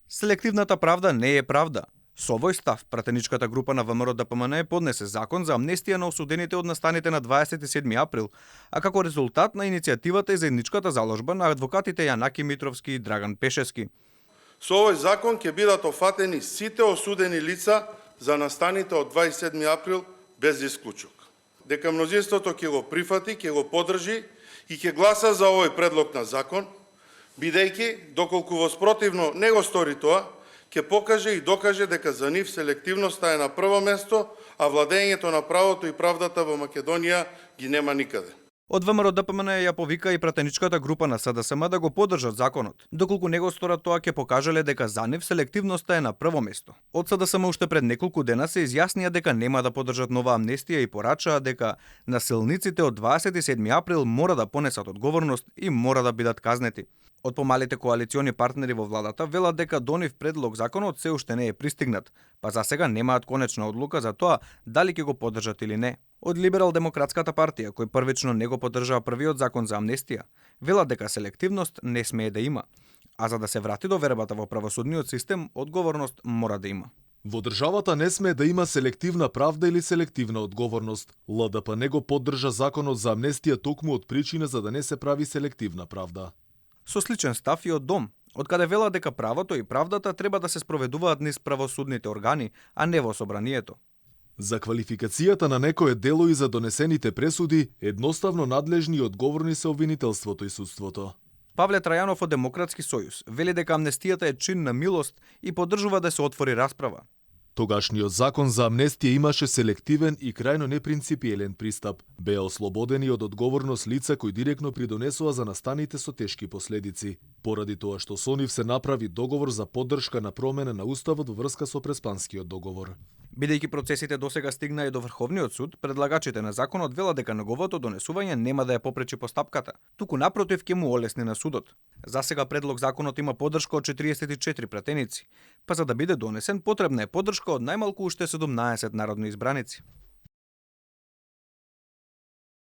Селективната правда не е правда. Со овој став, пратеничката група на ВМРО-ДПМН поднесе закон за амнестија на осудените од настаните на 27 април, а како резултат на иницијативата и заедничката заложба на адвокатите Јанаки Митровски и Драган Пешевски. Со овој закон ќе бидат офатени сите осудени лица за настаните од 27 април без исклучок. Дека мнозинството ќе го прифати, ќе го поддржи и ќе гласа за овој предлог на закон, бидејќи, доколку воспротивно не го стори тоа, ќе покаже и докаже дека за нив селективноста е на прво место, а владењето на правото и правдата во Македонија ги нема никаде. Од ВМРО-ДПМН ја повика и пратеничката група на СДСМ да го поддржат законот. Доколку не го сторат тоа, ќе покажале дека за нив селективноста е на прво место. Од СДСМ уште пред неколку дена се изјаснија дека нема да поддржат нова амнестија и порачаа дека насилниците од 27 април мора да понесат одговорност и мора да бидат казнети. Од помалите коалициони партнери во владата велат дека до нив предлог законот се уште не е пристигнат, па за сега немаат конечна одлука за тоа дали ќе го поддржат или не. Од Либерал-демократската партија, кој првично не го поддржаа првиот закон за амнестија, велат дека селективност не смее да има, а за да се врати довербата во правосудниот систем, одговорност мора да има. Во државата не смее да има селективна правда или селективна одговорност. ЛДП не го поддржа законот за амнестија токму од причина за да не се прави селективна правда. Со сличен став и од Дом, од каде велат дека правото и правдата треба да се спроведуваат низ правосудните органи, а не во собранието. За квалификацијата на некое дело и за донесените пресуди, едноставно надлежни и одговорни се обвинителството и судството. Павле Трајанов од Демократски сојуз вели дека амнестијата е чин на милост и поддржува да се отвори расправа. Тогашниот закон за амнестија имаше селективен и крајно непринципиелен пристап. Беа ослободени од одговорност лица кои директно придонесоа за настаните со тешки последици, поради тоа што со нив се направи договор за поддршка на промена на уставот во врска со Преспанскиот договор. Бидејќи процесите досега стигнаа и до Врховниот суд, предлагачите на законот велат дека неговото донесување нема да ја попречи постапката, туку напротив ќе му олесни на судот. За сега предлог законот има поддршка од 44 пратеници, па за да биде донесен потребна е поддршка од најмалку уште 17 народни избраници.